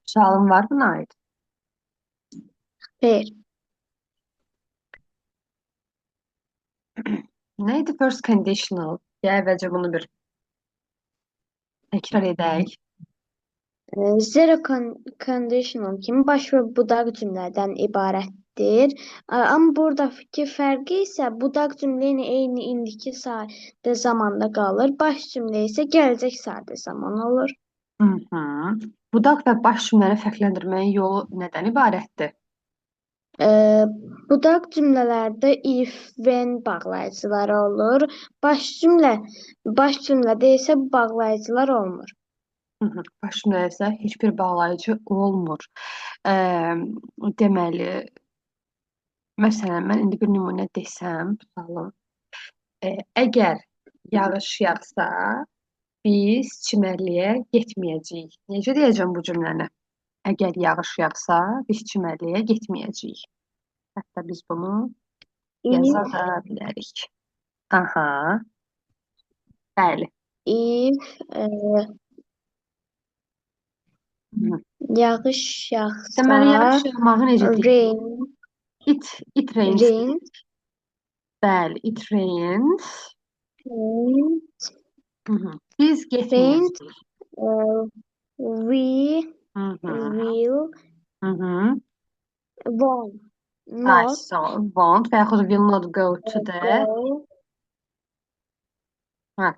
Sualın var buna aid? Xeyr. Nə idi first conditional? Gəl əvvəlcə bunu bir təkrar edək. Zero conditional kimi baş və budaq cümlədən ibarətdir. Amma buradakı fərqi isə budaq cümlə ilə eyni indiki sadə zamanda qalır. Baş cümlə isə gələcək sadə zaman olur. Hı -hı. Budaq və baş cümləni fərqləndirməyin yolu nədən ibarətdir? Budaq cümlələrdə if, when bağlayıcıları olur. Baş cümlədə isə bu bağlayıcılar olmur. Hı -hı. Baş cümlədə isə heç bir bağlayıcı olmur. Deməli, məsələn, mən indi bir nümunə desəm, tutalım. Əgər yağış yağsa, biz çimərliyə getməyəcəyik. Necə deyəcəm bu cümləni? Əgər yağış yağsa, biz çimərliyə getməyəcəyik. Hətta biz bunu yaza da bilərik. Aha. Bəli. If yağış yağsa, Deməli, yağış yağmağı necə deyirik? Rain. It rains. Rain. Bəli, it rains. Rain. Hı -hı. Biz getməyəcəyik. We will Hı -hı. Won't not So, won't və yaxud will not go to the. Go. Hə.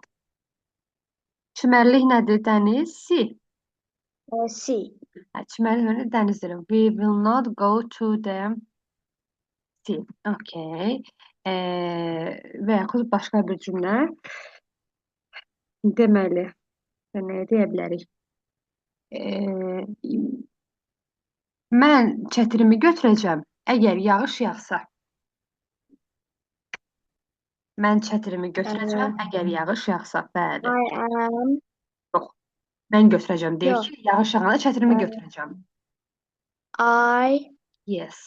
Çimərlik nədir? Dəniz, sea. Sea. Hə, çimərlik nədir? Dənizdir. We will not go to the sea. Okay. Və yaxud başqa bir cümlə. Deməli, nə deyə bilərik? Mən çətirimi götürəcəm, əgər yağış yağsa. Mən çətirimi götürəcəm, əgər yağış yağsa. Bəli. I am. Yox. Mən götürəcəm. Deyir Yox. ki, yağış yağanda çətirimi götürəcəm. I Yes.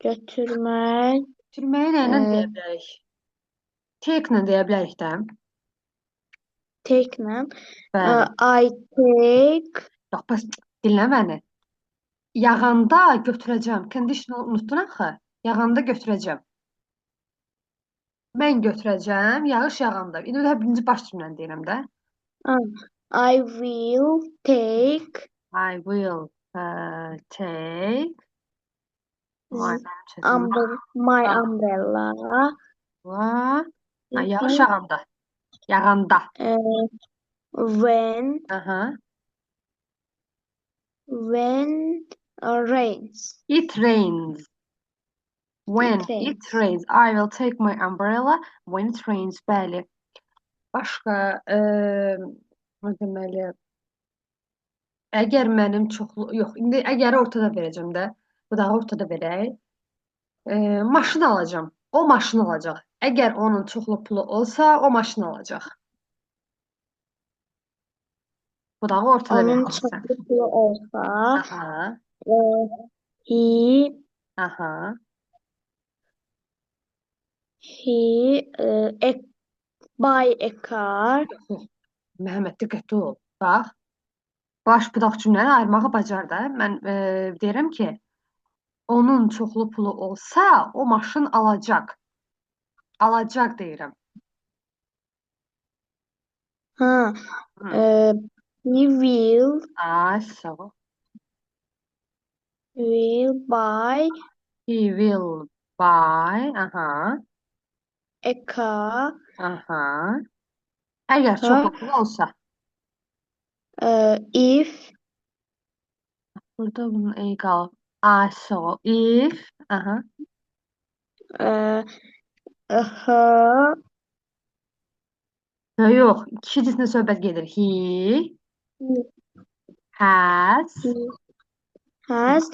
Götürmək. Götürməyi nə ilə deyə bilərik? Take ilə deyə bilərik də. Take-lə. Bəli. I take. Yox, bəs dinlə məni. Yağanda götürəcəm. Conditional unutdun axı. Yağanda götürəcəm. Mən götürəcəm yağış yağanda. İndi də birinci baş cümləni deyirəm də. I will take. I will take my my umbrella. Ha, yağış yağanda. Yağanda. When Aha. When rains. It rains. When It it rains. Rains. I will take my umbrella when it rains. Bəli. Başqa, deməli, əgər mənim çoxlu, yox, indi əgəri ortada verəcəm də. Budağı ortada verək. Maşın alacağam. O maşın alacaq. Əgər onun çoxlu pulu olsa, o maşın alacaq. Budağı ortada Onun verəcəksən. çoxlu pulu olsa, Aha. He Aha. he buy a car. Yox, yox. Məhəmməd, diqqətli ol. Bax, baş budaq cümləni ayırmağı bacar da. Mən deyirəm ki, onun çoxlu pulu olsa, o maşın alacaq. Alacaq deyirəm. Ha, Hı. He will Ay, sağ ol. Will buy He will buy. Aha. A car. Aha. Əgər çoxlu pulu olsa. If Burada bunun ey qalıb. Ay, sağ ol. If. Aha. Her Yox, kişi cinsində söhbət gedir. He has he has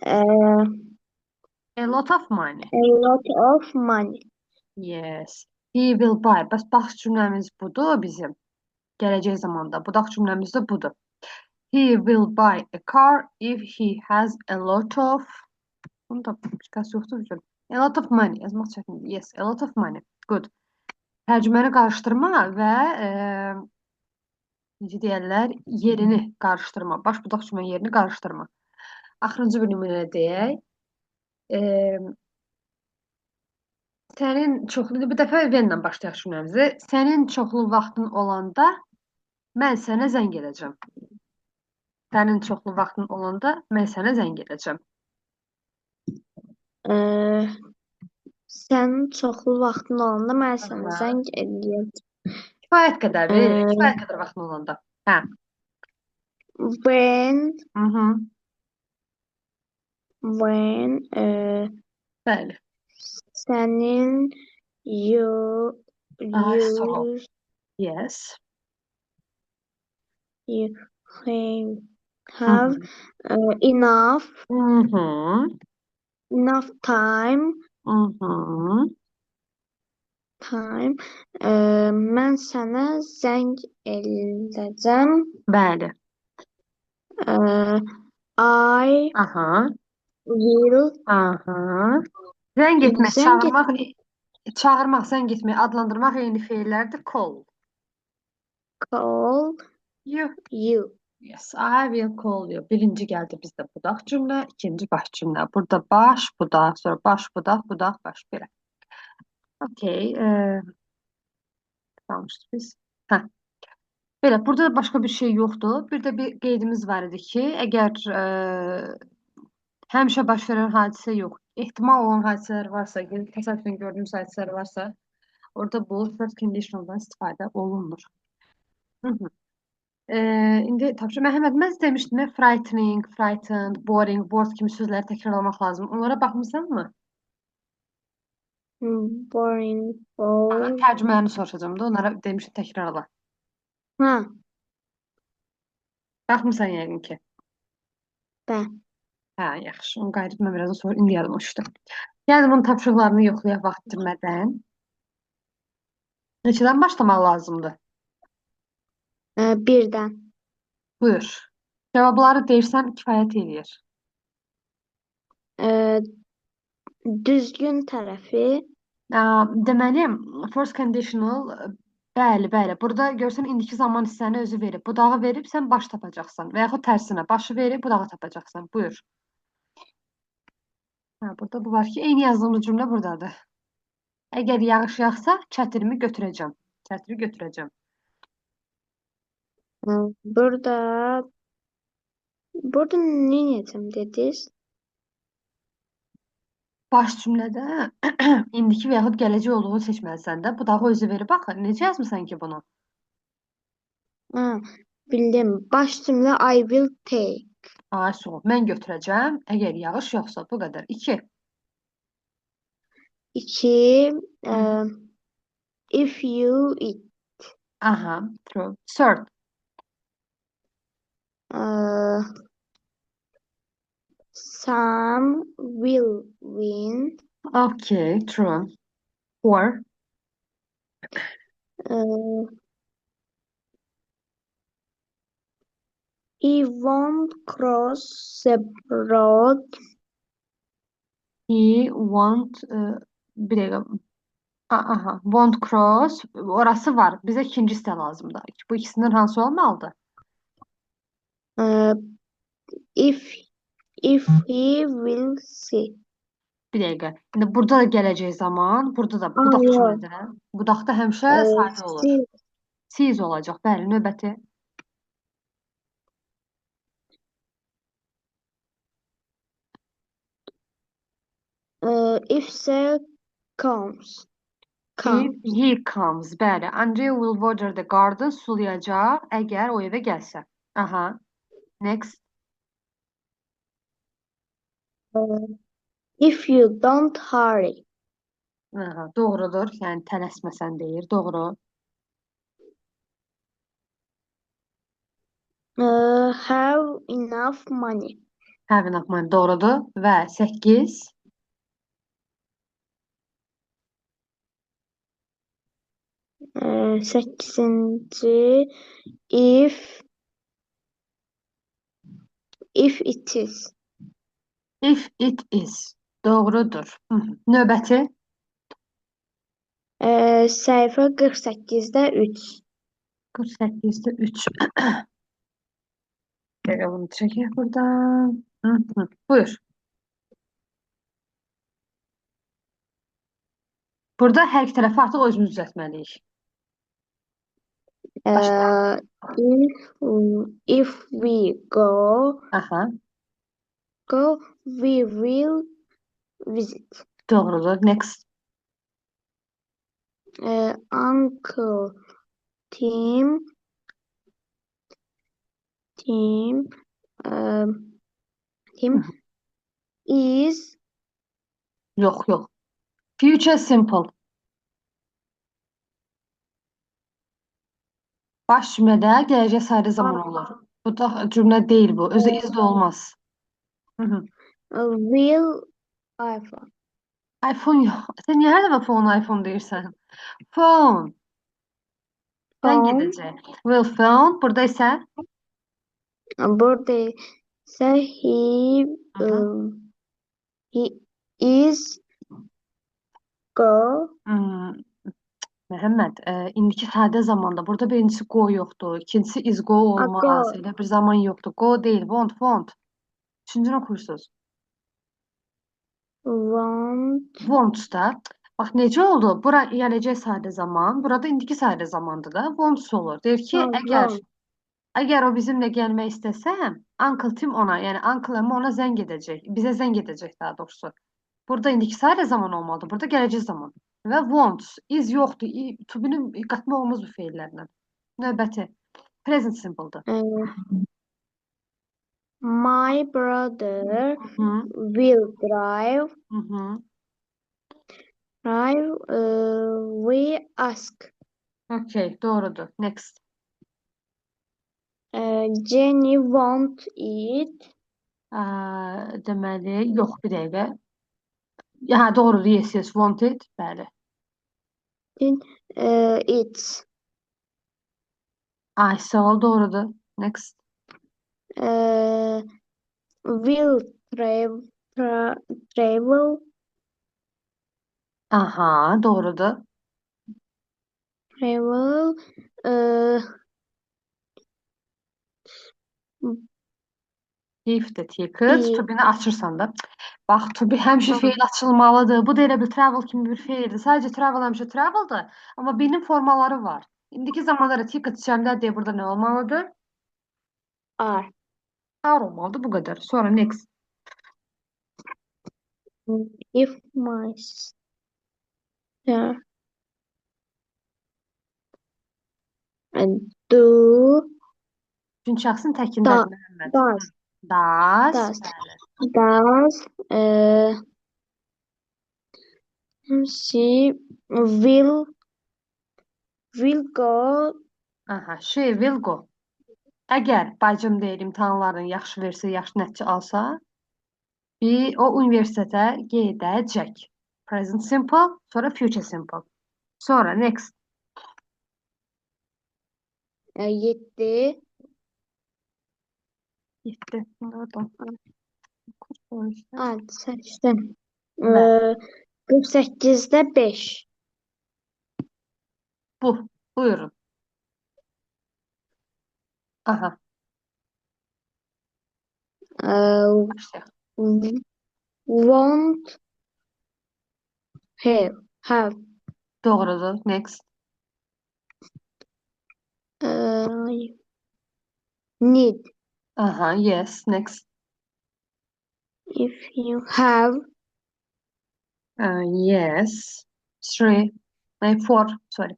a lot of money. A lot of money. Yes. He will buy. Bəs bax cümləmiz budur bizim. Gələcək zamanda. Budaq cümləmiz də budur. He will buy a car if he has a lot of. Bunu da başqası yoxdur üçün. A lot of money. Yazmaq çətindir. Yes, a lot of money. Good. Tərcüməni qarışdırma və Necə deyərlər, yerini qarışdırma. Baş budaq cümlənin yerini qarışdırma. Axırıncı bir nümunə deyək. Sənin çoxlu, bu dəfə when-lə başlayaq cümləmizi. Sənin çoxlu vaxtın olanda mən sənə zəng edəcəm. Sənin çoxlu vaxtın olanda mən sənə zəng edəcəm. Sənin çoxlu vaxtın olanda mən sənə Aha. zəng eləyəcəm. Kifayət qədər, kifayət qədər vaxtın olanda. Hə. When, when, Bəli. Sənin you, Aha, you, yes. You have enough, enough time, time. Mən sənə zəng eləyəcəm. Bəli. I will. Aha. Zəng etmək, Zəng çağırmaq, etmək. Çağırmaq, zəng etmək, adlandırmaq eyni feillərdir. Call. Call You. You. Yes, I will call you. Birinci gəldi bizdə budaq cümlə, ikinci baş cümlə. Burada baş, budaq, sonra baş, budaq, budaq, baş, belə. Okay. Qalmışdıq biz. Hə. Belə, burada da başqa bir şey yoxdur. Bir də bir qeydimiz var idi ki, əgər həmişə baş verən hadisə yox, ehtimal olan hadisələr varsa, təsadüfən gördüyümüz hadisələr varsa, orada bu third conditionaldan istifadə olunur. İndi tapşır. Məhəmməd, mən demişdim, frightening, frightened, boring, bored kimi sözləri təkrarlamaq lazım. Onlara baxmısanmı? Boring, bored. Tərcümələrini soruşacağım da, onlara demişdim təkrarla. Hə. Baxmısan yəqin ki. Bəli. Hə, yaxşı. Onu qayıdıb mən birazdan sonra indi yadıma düşdü. Yəni bunun tapşırıqlarını yoxlayaq vaxt itirmədən. Neçədən başlamaq lazımdır? Birdən. Buyur. Cavabları deyirsən kifayət eləyir. Düzgün tərəfi. Deməli, first conditional, bəli, bəli. Burada görsən indiki zaman hissəni özü verib. Budağı verib, sən baş tapacaqsan. Və yaxud tərsinə, başı verib, budağı tapacaqsan. Buyur. Hə, burada bu var ki, eyni yazdığımız cümlə buradadır. Əgər yağış yağsa, çətirimi götürəcəm. Çətiri götürəcəm. Burada nə edəcəm dediniz? Baş cümlədə indiki və yaxud gələcək olduğunu seçməlisən də. Budağı özü verib. Baxın, necə yazmısan ki bunu? Ha, bildim. Baş cümlə I will take. Ay, soğuk. Mən götürəcəm. Əgər yağış yoxsa, bu qədər. 2. 2. If you eat. Aha, true. Third. Sam will win. Okay, true. 4. He won't cross the road. He won't, bir dəqiqə. Aha, won't cross. Orası var. Bizə ikinci hissə lazımdır. Bu ikisindən hansı olmalıdır? If he will see. Bir dəqiqə. İndi burada da gələcək zaman, burada da budaq Yox. cümlədə. Budaqda həmişə sadə olur. See. Sees olacaq. Bəli, növbəti. If Sarah comes. If Comes. he comes. Bəli. Andrea will water the garden. Sulayacaq əgər o evə gəlsə. Aha. Next. If you don't hurry. Aha, doğrudur. Yəni tələsməsən deyir. Doğru. Have enough money. Have enough money. Doğrudur. Və 8. 8-ci if it is. If it is. Doğrudur. Hı -hı. Növbəti. Səhifə 48-də 3. 48'də 3. Dəqiqə bunu çəkək buradan. Hı -hı. Buyur. Burada hər iki tərəfi artıq özümüz düzəltməliyik. Başla. If we go Aha, go, we will visit. Doğrudur. Next. Uncle Tim Tim um, Tim is Yox, yox. Future simple. Baş cümlədə gələcək sadə zaman olur. Bu da cümlə deyil bu. Özü is də olmaz. Hı -hı. Will iPhone. iPhone yox. Sən niyə hər dəfə phone iPhone deyirsən? Phone. Zəng Phone. edəcək. Will phone. Burada isə Burada isə he Hı -hı. He is go. Məhəmməd, indiki sadə zamanda burada birincisi go yoxdur, ikincisi is go olmaz, Go. Elə bir zaman yoxdur. Go deyil, want, want. Üçüncünü oxuyursunuz. Want. Want da. Bax, necə oldu? Bura gələcək sadə zaman, burada indiki sadə zamandır da. Wants olur. Deyir ki, Want, əgər want. əgər o bizimlə gəlmək istəsə, Uncle Tim ona, yəni Uncle əmi ona zəng edəcək. Bizə zəng edəcək daha doğrusu. Burada indiki sadə zaman olmalıdır. Burada gələcək zaman. Və wants, is yoxdur. To be-ni qatmaq olmaz bu feillərlə. Növbəti. Present simple-dır. My brother Hı -hı. Will drive. Hı -hı. Drive. We ask. Okay, doğrudur. Next. Jenny won't eat. Deməli, yox, bir dəqiqə. Hə, doğrudur. Yes, yes, want it. Bəli. It's. Ay, sağ ol, doğrudur. Next. Will travel. Aha, doğrudur. Travel. Give the ticket. Be. To be-ni açırsan da. Bax, to be həmişə Ha. feil açılmalıdır. Bu da elə bir travel kimi bir feildir. Sadəcə travel həmişə traveldır. Amma be-nin formaları var. İndiki zamanda da ticket cəmdə deyə burada nə olmalıdır? Are. Are olmalıdır. Bu qədər. Sonra next. If my sister do Üçüncü şəxsin təkindədir Məhəmməd. Does. Does. Does. Bəli. Does, she will go. Aha, she will go. Əgər bacım deyir imtahanlarını yaxşı versə, yaxşı nəticə alsa, bir o universitetə gedəcək. Present simple, sonra future simple. Sonra next. 7. 7. Pardon. Ha, seçtim. Bəli. 48-də 5. Bu. Buyurun. Aha. Başlayaq. Won't have. Have. Doğrudur. Next. Need. Aha, yes. Next. If you have. Yes. 3. 4. Sorry.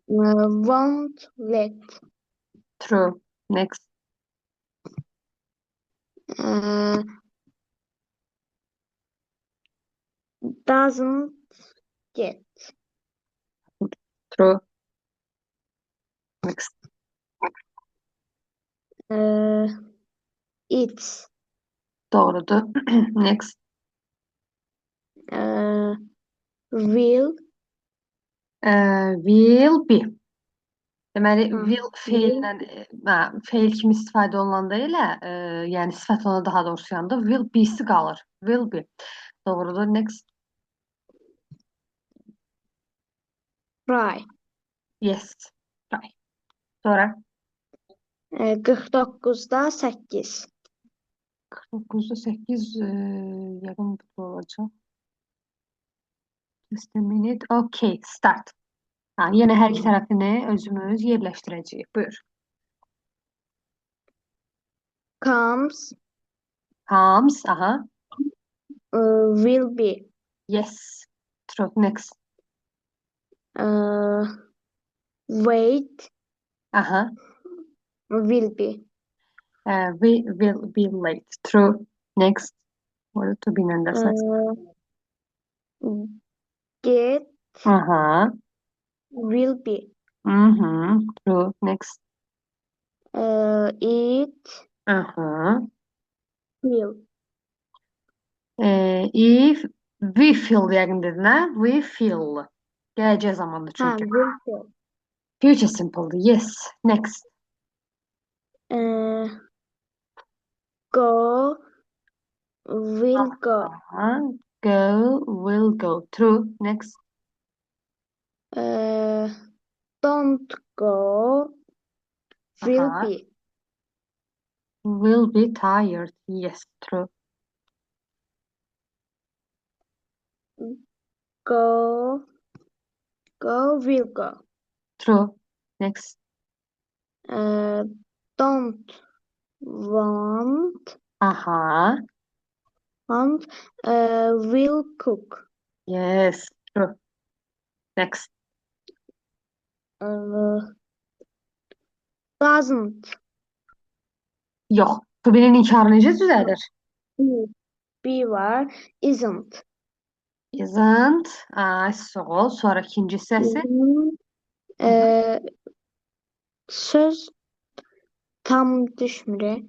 Won't let. True. Next. Doesn't get. True. Next. It's. Doğrudur. Next. Will. Will be. Deməli, Hı, will will. feillə, hə, feil kimi istifadə olunanda elə, yəni sifət ona daha doğrusu yanında will be-si qalır. Will be. Doğrudur. Next. Try. Yes. Try. Sonra 49-da 8. 49'da 8 yəqin bu olacaq. Just a minute. Okay, start. Ha, yenə hər iki tərəfini özümüz yerləşdirəcəyik. Buyur. Comes, Comes, aha. Will be. Yes. True. Next. Wait, Aha. will be. We will be late. True. Next. Orada to be ilə də səs. Get, Aha. will be. True. Next. It, Aha. will. If we feel yəqin dedin, hə? We feel. Gələcək zamandır Hə, çünki. will feel. Future simple'dır. Yes. Next. Go, will go. Aha. Go, will go. True. Next. Don't go, will Aha. be. Will be tired. Yes, true. Go, go, will go. True. Next. Don't want, Aha. want, will cook. Yes, true. Next. Doesn't. Yox. To be-nin inkarı necə düzəlir? Be, be var. Isn't. Isn't. Ay, sağ ol. Sonra ikinci hissəsi. Isn't. Söz tam düşmür.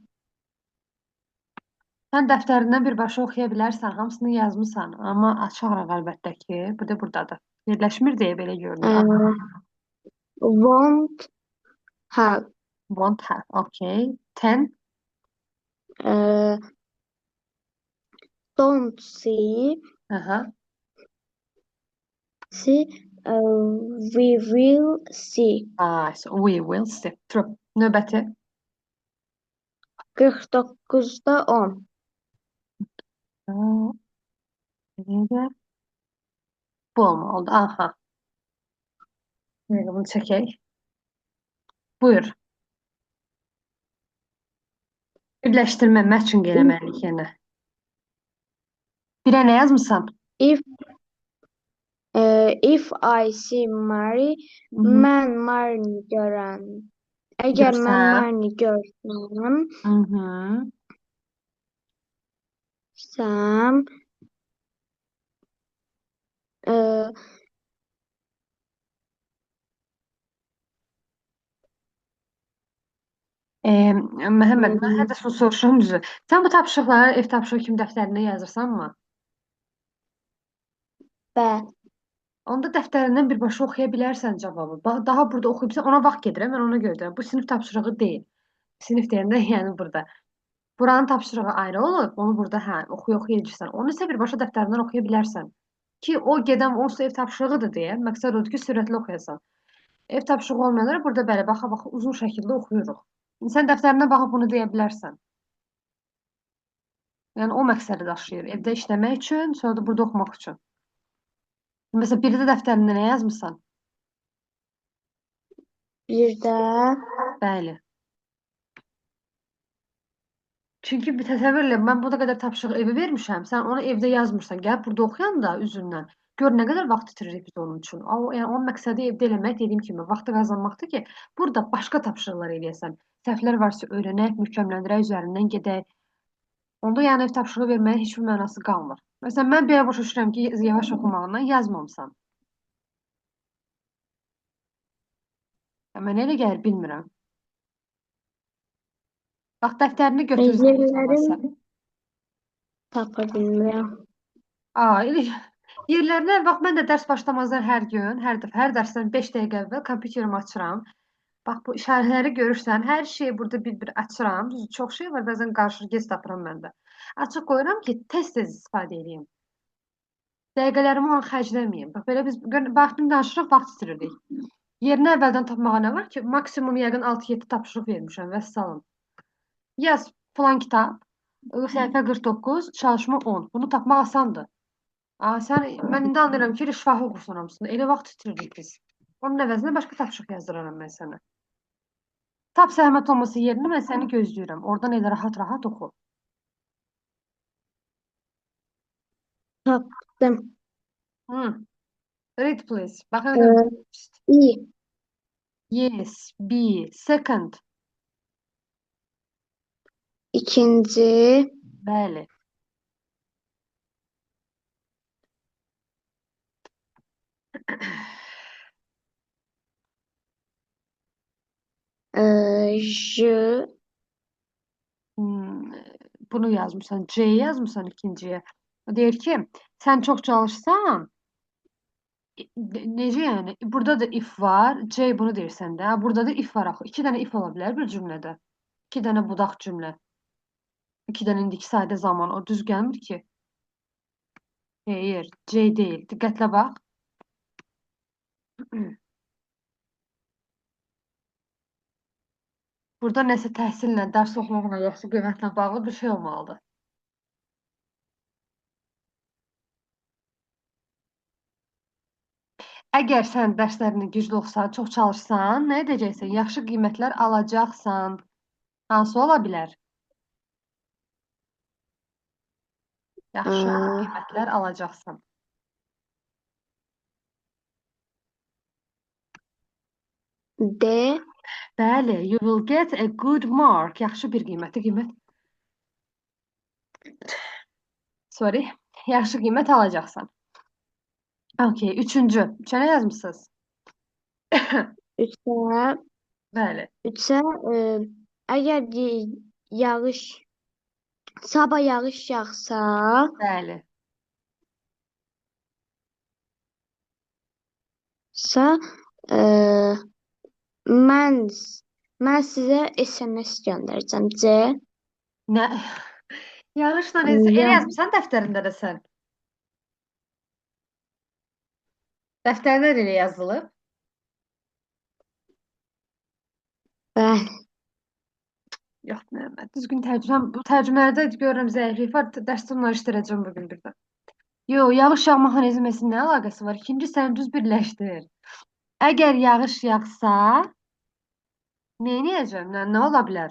Sən dəftərindən birbaşa oxuya bilərsən, hamısını yazmısan, amma açarıq əlbəttə ki, bu da buradadır. Yerləşmir deyə belə görünür. Won't have. Won't have. Okay. 10. Don't see. Aha. See. We will see. Ah, so we will see. True. Növbəti. 49-da 10. Necə? Bu olmalıdır. Aha. Bunu çəkək. Buyur. Birləşdirmə, matching eləməliyik yenə. Birə nə yazmısan? If I see Mary, mən Mary'ni görən. Əgər mən Görsəm. Mary'ni görsəm, səm, Məhəmməd, mən hədə soruşuram düzü. Sən bu tapşırıqları ev tapşırığı kimi dəftərinə yazırsanmı? Bəli. Onda dəftərindən birbaşa oxuya bilərsən cavabı. Daha burada oxuyubsan, ona vaxt gedir, mən ona görə deyirəm. Bu sinif tapşırığı deyil. Sinif deyəndə, yəni burada. Buranın tapşırığı ayrı olub, onu burada hə, oxuya-oxuya edirsən. Onu isə birbaşa dəftərindən oxuya bilərsən. Ki, o gedən onsuz ev tapşırığıdır deyə, məqsəd odur ki, sürətli oxuyasan. Ev tapşırığı olmayanlara burada belə baxa-baxa uzun şəkildə oxuyuruq. Sən dəftərinə baxıb bunu deyə bilərsən. Yəni, o məqsədi daşıyır. Evdə işləmək üçün, sonra da burada oxumaq üçün. Məsələn, bir də dəftərində nə yazmısan? Bir də. Bəli. Çünki bir təsəvvür elə, mən bu qədər tapşırıq evə vermişəm, sən onu evdə yazmırsan, gəlib burada oxuyan da üzündən. Gör, nə qədər vaxt itiririk biz onun üçün. Onun məqsədi evdə eləmək, dediyim kimi, vaxtı qazanmaqdır ki, burada başqa tapşırıqlar eləyəsən. Səhvlər varsa öyrənək, möhkəmləndirək, üzərindən gedək. Onda ev tapşırığı verməyin heç bir mənası qalmır. Məsələn, mən belə başa düşürəm ki, yavaş oxumağından yazmamısan. Mənə elə gəlir, bilmirəm. Bax, dəftərini götür zəhmət olmasa. Yerlərini tapa bilmirəm. Yerlərinə, bax, mən də dərs başlamazdan hər gün, hər dəfə, hər dərsdən 5 dəqiqə əvvəl kompüterimi açıram. Bax, bu işarələri görürsən, hər şeyi burada bir-bir açıram. Düzdür, çox şey var, bəzən qarışır, gec tapıram mən də. Açıq qoyuram ki, tez-tez istifadə edeyim. Dəqiqələrimi ona xərcləməyim. Bax, belə biz, gör, vaxtını danışırıq, vaxt itiririk. Yerini əvvəldən tapmağa nə var ki? Maksimum yəqin 6-7 tapşırıq vermişəm, vəssalam. Yaz filan kitab, səhifə 49, çalışma 10. Bunu tapmaq asandır. Aa, sən, mən indi anlayıram ki, şifahi oxursan hamısını. Elə vaxt itiririk biz. Onun əvəzinə başqa tapşırıq yazdıraram mən sənə. Tap zəhmət olmasa yerini, mən səni gözləyirəm. Oradan elə rahat-rahat oxu. Tapdım. Hı. Read please. Bax, İ. Yes, B. Second. İkinci. Bəli. J. Bunu yazmısan, C yazmısan ikinciyə. O deyir ki, sən çox çalışsan, necə yəni? Burada da if var, C bunu deyirsən də. Burada da if var axı. İki dənə if ola bilər bir cümlədə. İki dənə budaq cümlə. İki dənə indiki sayda zaman. O düz gəlmir ki. Xeyr, C deyil. Diqqətlə bax. Burada nəsə təhsillə, dərs oxumaqla, yaxşı qiymətlə bağlı bir şey olmalıdır. Əgər sən dərslərini güclü oxusan, çox çalışsan, nə edəcəksən? Yaxşı qiymətlər alacaqsan. Hansı ola bilər? Yaxşı qiymətlər alacaqsan. D. Bəli, you will get a good mark. Yaxşı bir qiyməti, qiymət. Sorry. Yaxşı qiymət alacaqsan. Okay, üçüncü. Üçə nə yazmısınız? Üçə, Bəli. üçə, əgər yağış, sabah yağış yağsa, Bəli. sa, mən sizə SMS göndərəcəm. C. Nə? Yağışla elə yazmısan dəftərində də sən? Dəftərdə də elə yazılıb. Bəli. Yox, Məhəmməd, düzgün tərcümə. Bu tərcümələrdə görürəm zəiflik var. Dərsdə onları işləyəcəm bugün birdən. Yox, yağış yağmaqla SMS-in nə əlaqəsi var? İkinci sən düz birləşdir. Əgər yağış yağsa, nə edəcəm? Nə ola bilər?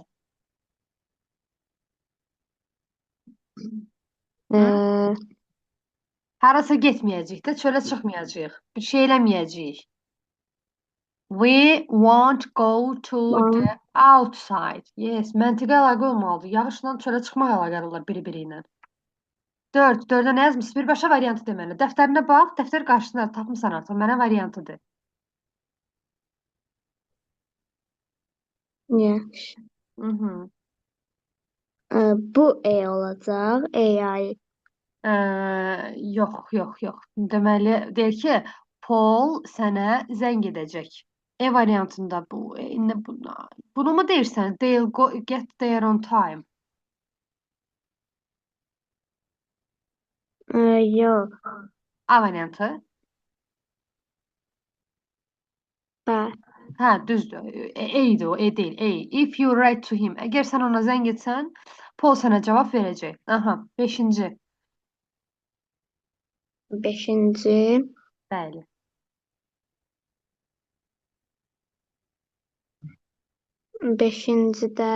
Hı? Harasa getməyəcəyik də, çölə çıxmayacağıq. Bir şey eləməyəcəyik. We won't go to the outside. Yes, məntiqi əlaqə olmalıdır. Yağışla çölə çıxmaq əlaqəli olar biri-biri ilə. 4. 4-ə nə yazmışsın? Birbaşa variantı deməli. Dəftərinə bax, dəftər qarşısında tapmısan artıq. Mənə variantıdır. Yaxşı. Hı -hı. Bu E olacaq. E yayı. Yox, yox, yox. Deməli, deyir ki, Paul sənə zəng edəcək. E variantında bu. İndi bunu mu deyirsən? They'll go, get there on time. Yox. A variantı. B. Hə, düzdür. E idi o, E deyil. E. If you write to him. Əgər sən ona zəng etsən, Paul sənə cavab verəcək. Aha, 5-ci. 5-ci. Bəli. 5-cidə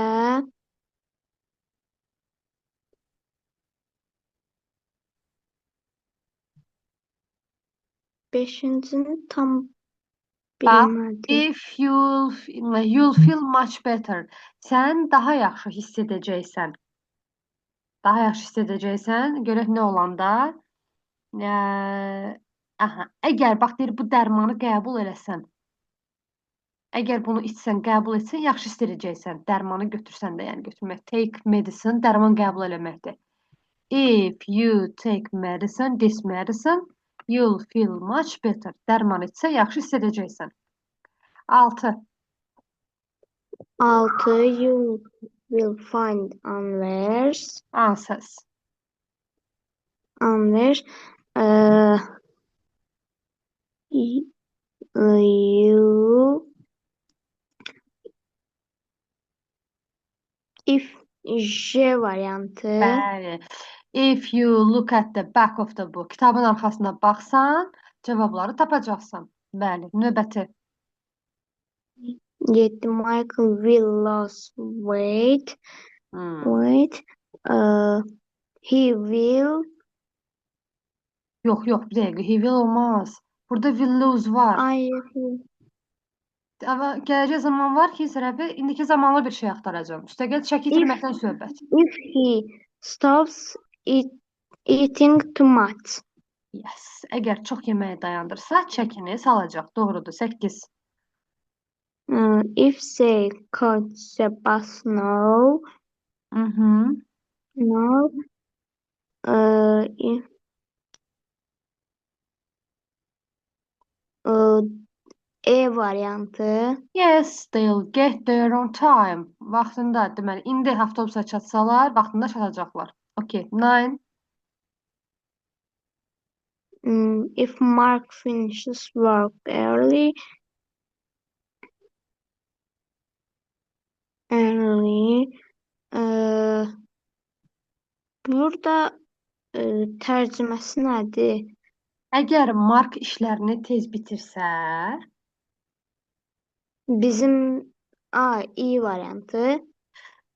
beşincini tam Bax, bilmədim. if you'll feel much better. Sən daha yaxşı hiss edəcəksən. Daha yaxşı hiss edəcəksən. Görək nə olanda. Aha, əgər bax deyir bu dərmanı qəbul eləsən. Əgər bunu içsən, qəbul etsən, yaxşı hiss edəcəksən. Dərmanı götürsən də, yəni götürmək. Take medicine, dərman qəbul eləməkdir. If you take medicine, this medicine, you'll feel much better. Dərman içsən, yaxşı hiss edəcəksən. 6. 6. You will find answers. Answers. Answers. You if J variantı. Bəli. If you look at the back of the book, kitabın arxasına baxsan, cavabları tapacaqsan. Bəli, növbəti. 7. Michael will lose weight. Weight. He will. Yox, yox, bir dəqiqə. He will olmaz. Burada will lose var. I Amma gələcək zaman var ki, tərəfi indiki zamanlı bir şey axtaracağam. Üstəgəl çəki itirməkdən söhbət. If he stops eating too much. Yes. Əgər çox yeməyi dayandırsa, çəkini salacaq. Doğrudur. 8. If they catch the bus now, no. If, E variantı. Yes, they'll get there on time. Vaxtında, deməli, indi avtobusa çatsalar, vaxtında çatacaqlar. Okay, 9. If Mark finishes work early, burada tərcüməsi nədir? Əgər Mark işlərini tez bitirsə, Bizim A, I variantı.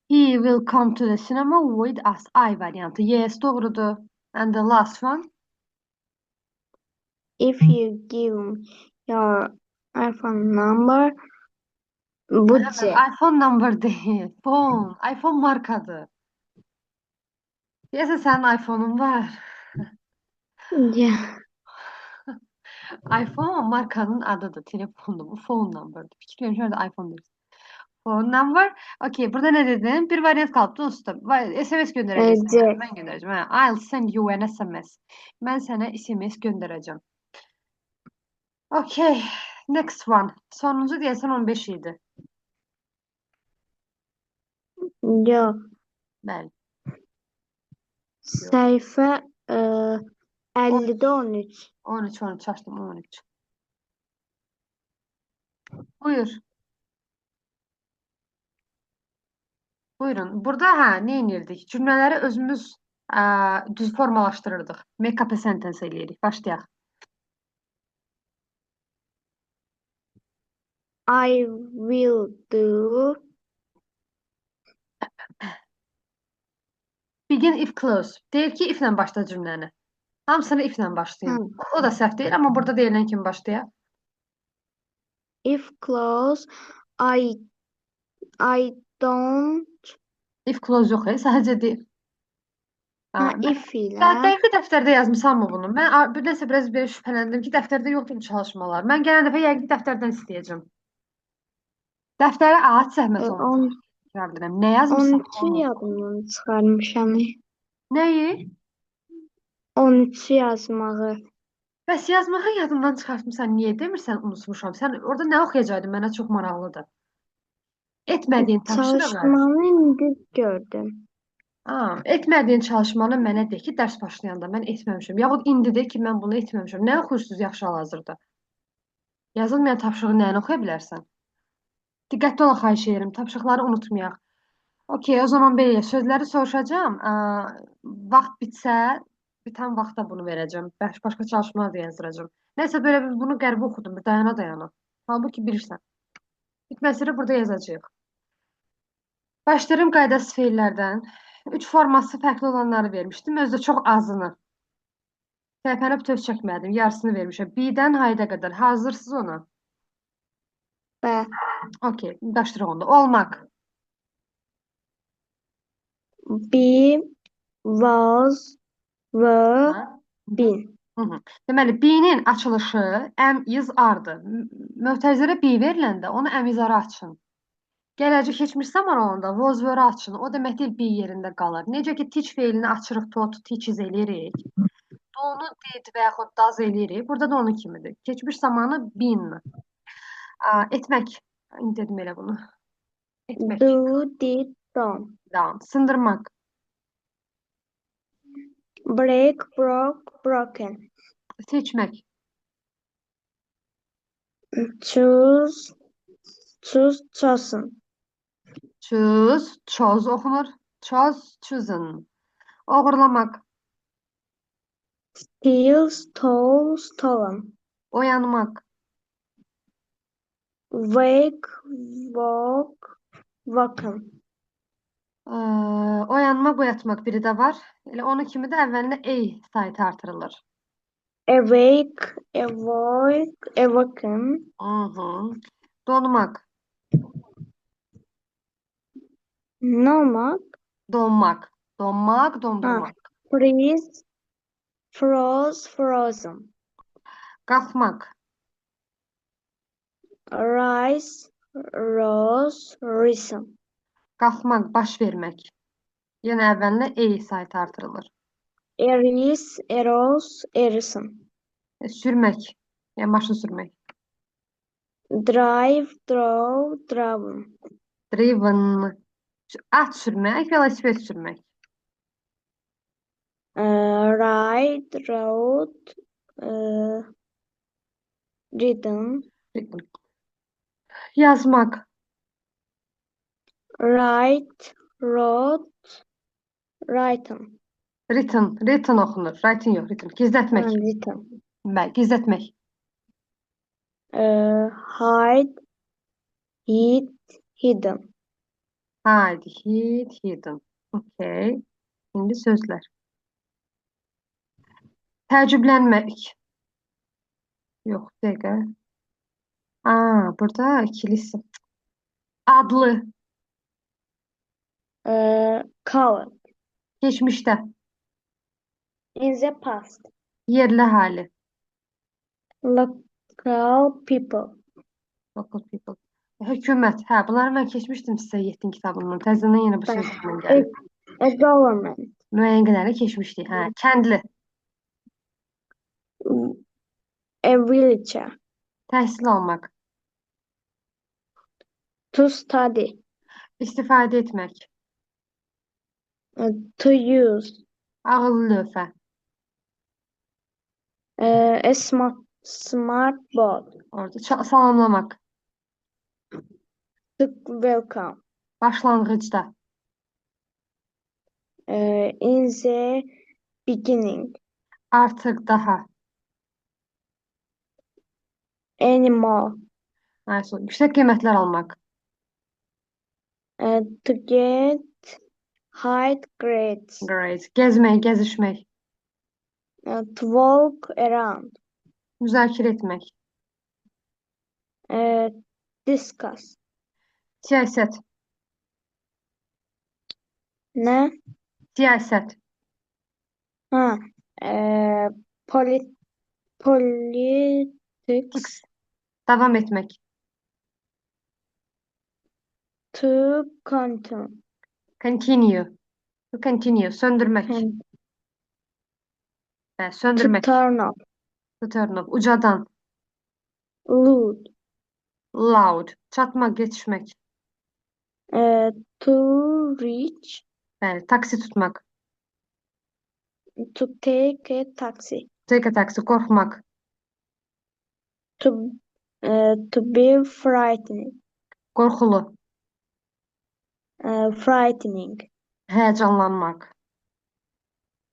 He will come to the cinema with us. I variantı. Yes, doğrudur. And the last one. If you give your iPhone number, bu C. iPhone number deyil. Phone. iPhone markadır. Deyəsən sənin iPhone-un var. Yeah. iPhone markanın adıdır. Telefondur. Bu phone number'dır. Fikir vermişəm də iPhone deyirsən. Phone number. Okay, burada nə dedin? Bir variant qalıbdı usta. SMS göndərəcəksən. C. Mən göndərəcəm. Hə, I'll send you an SMS. Mən sənə SMS göndərəcəm. Okay, next one. Sonuncu deyəsən 15 idi. Yox. Bəli. Səhifə 50-də 13. 13, 13 açdım, 13. Buyur. Buyurun. Burada hə, nə edirdik? Cümlələri özümüz düz formalaşdırırdıq. Make up a sentence eləyirik. Başlayaq. I will do. Begin if clause. Deyir ki, if-lə başla cümləni. Hamısını if-lə başlayın. Hı. O da səhv deyil, amma burada deyilən kimi başlayaq. If clause, I don't. If clause yox, sadəcə deyil. Ha, mən if ilə. Dəqiqi dəftərdə yazmısanmı bunu? Mən bir nəsə biraz belə şübhələndim ki, dəftərdə yoxdur bu çalışmalar. Mən gələn dəfə yəqin ki, dəftərdən istəyəcəm. Dəftərə aç zəhmət olmasa. Təkrar edirəm. Nə yazmısan? 13-ü yadımdan çıxarmışam. Nəyi? 13-ü yazmağı. Bəs yazmağı yadından çıxartmısan, niyə demirsən unutmuşam? Sən orada nə oxuyacaqdın? Mənə çox maraqlıdır. Etmədiyin tapşırığı. Çalışmanı indi gördüm. Etmədiyin çalışmanı mənə de ki, dərs başlayanda mən etməmişəm. Yaxud indi de ki, mən bunu etməmişəm. Nə oxuyursunuz yaxşı hal-hazırda? Yazılmayan tapşırığı nəyini oxuya bilərsən? Diqqətli olun, xahiş edirəm. Tapşırıqları unutmayaq. Okey, o zaman belə sözləri soruşacağam. Vaxt bitsə, bitən vaxtda bunu verəcəm. Başqa çalışmalar da yazdıracağam. Nəsə belə bir bunu qəribə oxudum, bir dayana-dayana. Halbuki bilirsən. Bitməsələ burada yazacağıq. Başlayıram qaydasız feillərdən. 3 forması fərqli olanları vermişdim. Özü də çox azını. Səhifəni bütöv çəkmədim. Yarısını vermişəm. B-dən H-ə qədər. Hazırsınız ona? Bəli. Okey, başlayırıq onda. Olmaq. Be, was, were, been. Deməli, be-nin açılışı am, is, are-dır. Mötərizələrə be veriləndə onu am, is, are açın. Gələcək keçmiş zaman olanda was, were açın. O demək deyil, be yerində qalır. Necə ki, teach feilini açırıq, taught, teaches eləyirik. Do-nu did və yaxud does eləyirik. Burada da onun kimidir. Keçmiş zamanı been. Etmək. İndi dedim elə bunu. Etmək. Do, did, done. Done. Sındırmaq. Break, broke, broken. Seçmək. Choose, choose, chosen. Choose, chose oxunur. Chose, chosen. Oğurlamaq. Steal, stole, stolen. Oyanmaq. Wake, woke, woken. Oyanmaq, oyatmaq biri də var. Elə onun kimi də əvvəlinə A saytı artırılır. Awake, awoke, awoken. Hı. Donmaq. Nə olmaq? Donmaq. Donmaq, Ha, dondurmaq. Freeze, froze, frozen. Qalxmaq. Rise, rose, risen. Qalxmaq, baş vermək. Yenə əvvəlinə A saytı artırılır. Arise, arose, arisen. Sürmək. Yəni maşın sürmək. Drive, drove, driven. Driven. At sürmək, velosiped sürmək. Ride, rode, ridden. Ridden. Yazmaq. Write, wrote, written. Written. Written oxunur. Writing yox, written. Gizlətmək. Ha, written. Bəli, gizlətmək. Hide, hid, hidden. Hide, hid, hidden. Okay. İndi sözlər. Təəccüblənmək. Yox, dəqiqə. Aa, burada ikilisi. Adlı. Colored. Keçmişdə. In the past. Yerli əhali. Local people. Local people. Hökumət. Hə, bunları mən keçmişdim sizə 7 kitabından. Təzədən yenə bu sözlərlə gəlib. A government. Müəyyən qədərini keçmişdik. Hə, kəndli. A villager. Təhsil almaq. To study. İstifadə etmək. To use. Ağıllı lövhə. A smart board. Orada salamlamaq. To welcome. Başlanğıcda. In the beginning. Artıq daha. Anymore. Aysu, yüksək qiymətlər almaq. To get high grades. Great. Gəzmək, gəzişmək. To walk around. Müzakirə etmək. Discuss. Siyasət. Nə? Siyasət. Ha, politics. Davam etmək. To continue. Continue. To continue. Söndürmək. Bəli, söndürmək. To turn off. To turn off. Ucadan. Loud. Loud. Çatmaq, yetişmək. To reach. Bəli, taksi tutmaq. To take a taxi. Take a taxi. Qorxmaq. To be frightened. Qorxulu. Frightening. Həyəcanlanmaq.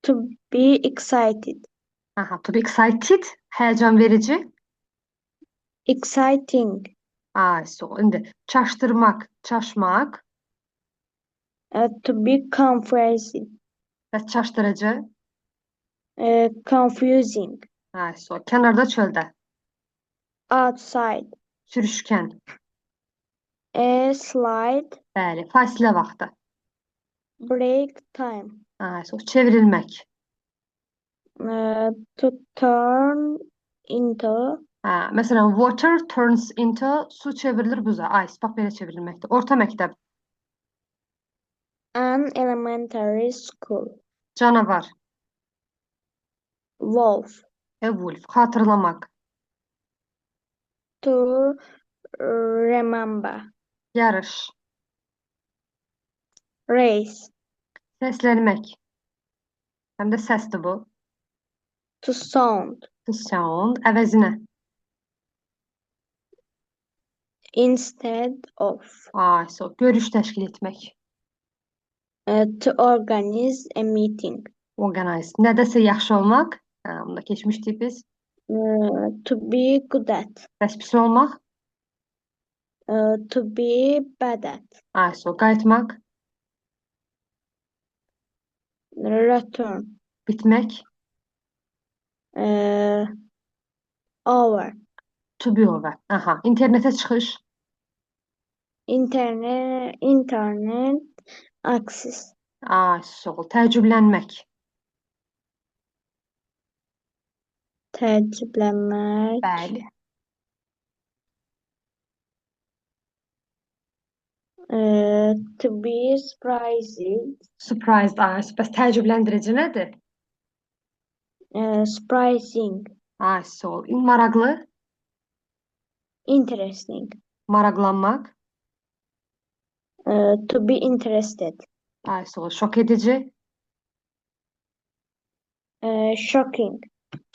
To be excited. Aha, to be excited. Həyəcan verici. Exciting. Ay, so, indi çaşdırmaq, çaşmaq. To be confused. Bəs çaşdırıcı? Confusing. Ay, so, kənarda çöldə. Outside. Sürüşkən. A slide. Bəli, fasilə vaxtı. Break time. Ay, so, çevrilmək. To turn into. Hə, məsələn, water turns into, su çevrilir buza. Ice, bax belə çevrilməkdir. Orta məktəb. An elementary school. Canavar. Wolf. A wolf. Xatırlamaq. To remember. Yarış. Race. Səslənmək. Həm də səsdir bu. To sound. To sound. Əvəzinə. Instead of. Ay, so, görüş təşkil etmək. To organize a meeting. Organize. Nədəsə yaxşı olmaq. Hə, bunu da keçmişdik biz. To be good at. Bəs pis olmaq. To be bad at. Ay, so, qayıtmaq. Return. Bitmək. Over. To be over. Aha. İnternetə çıxış. Internet access. Ay, sağ ol. Təəccüblənmək. Təəccüblənmək. Bəli. To be surprised. Surprised. Ay, bəs təəccübləndirici nədir? Surprising. Ay, sağ ol. Maraqlı. Interesting. Maraqlanmaq. To be interested. Ay, sağ ol. Şok edici. Shocking.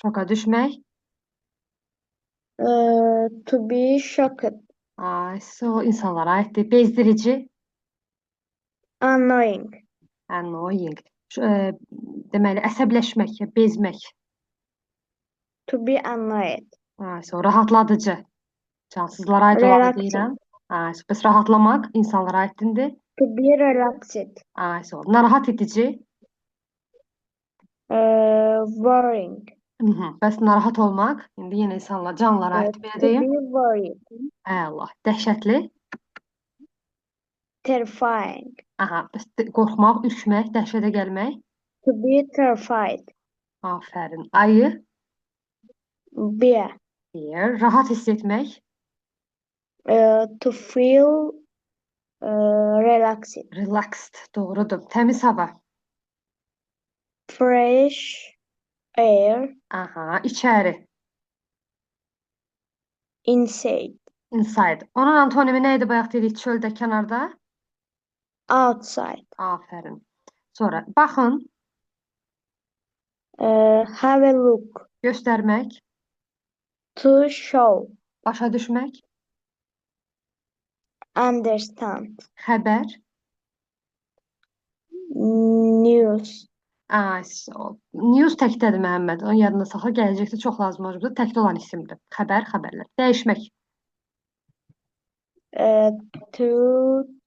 Şoka düşmək. To be shocked. Ay, sağ ol. İnsanlara aiddir. Bezdirici. Annoying. Annoying. Deməli, əsəbləşmək, bezmək. To be annoyed. Ay, sağ ol. Rahatladıcı. Cansızlara aid olanı Relaxing. deyirəm. Ay, bəs rahatlamaq insanlara aiddir. To be relaxed. Ay, sağ ol. Narahat edici. Worrying. Bəs narahat olmaq, indi yenə insanlar, canlılara aid belə To deyim. be worried. Əla. Dəhşətli. Terrifying. Aha, bəs qorxmaq, ürkmək, dəhşətə gəlmək. To be terrified. Afərin. Ayı. Bear. Bear. Rahat hiss etmək. To feel relaxed. Relaxed. Doğrudur. Təmiz hava. Fresh air. Aha, içəri. Inside. Inside. Onun antonimi nə idi bayaq dedik çöldə, kənarda? Outside. Afərin. Sonra baxın. Have a look. Göstərmək. To show. Başa düşmək. Understand. Xəbər. News. Ay, sağ ol. News təkdədir Məhəmməd. Onu yadında saxla. Gələcəkdə çox lazım olacaq. Təkdə olan isimdir. Xəbər, xəbərlər. Dəyişmək. To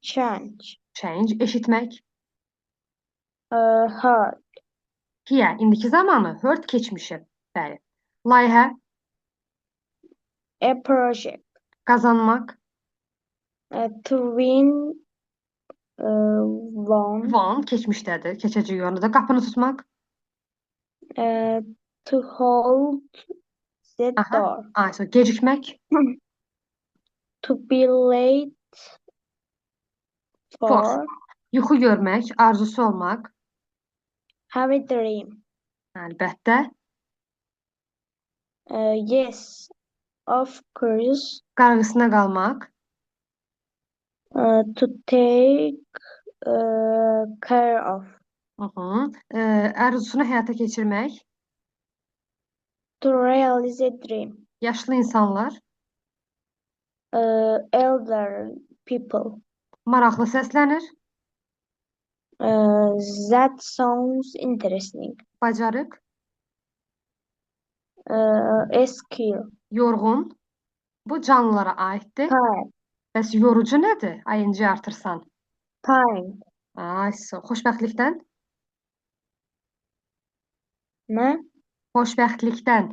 change. Change. Eşitmək. Heard. Hear. İndiki zamanı. Heard keçmişi. Bəli. Layihə. A project. Qazanmaq. To win. Won. Won keçmişdədir. Keçəcək yoruda. Qapını tutmaq. To hold the Aha. door. Ay, so gecikmək. To be late For. for. Yuxu görmək, arzusu olmaq. Have a dream. Əlbəttə. Yes, of course. Qarğısına qalmaq. To take care of. Arzusunu həyata keçirmək. To realize a dream. Yaşlı insanlar. Elder people. Maraqlı səslənir. That sounds interesting. Bacarıq. A skill. Yorğun. Bu canlılara aiddir. Tired. Bəs yorucu nədir? ING artırsan. Time. Ay, xoşbəxtlikdən. Nə? Xoşbəxtlikdən.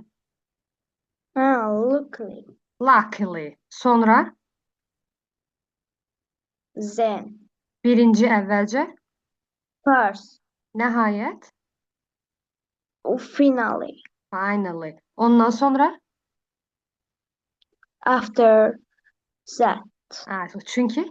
Ha, luckily. Luckily. Sonra? Then. Birinci əvvəlcə. First. Nəhayət. Finally. Finally. Ondan sonra? After that. Ha, çünki?